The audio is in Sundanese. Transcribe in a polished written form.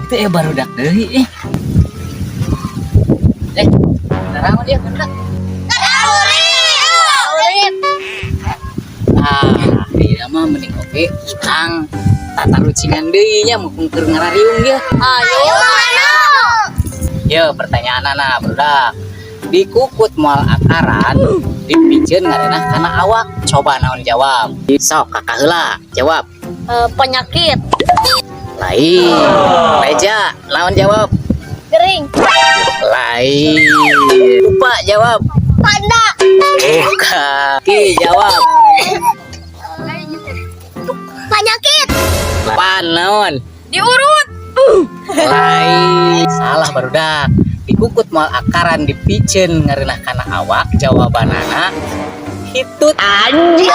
Itu barudak deui eh. Eh, naon dia barudak? Ulin. Ah, ieu mah mending oge urang tatarucingan deui nya, mumpung keur ngarariung ya. Ayo, mana? Yo, pertanyaanana, barudak. Dikukut moal akaran, dipiceun ngarenah kana awak. Coba naon, jawab. Sok, Kakak heula, jawab. Eh, penyakit. Lain. Reja, naon, jawab? Gering. Lain. Lupa, jawab. Panda. Bukan. Ki, jawab. Penyakit. Pan naon? Diurut. Lain. Salah, barudak. Dikukut moal akaran, dipiceun ngarenah kana awak, jawabanana hitut. Anjir.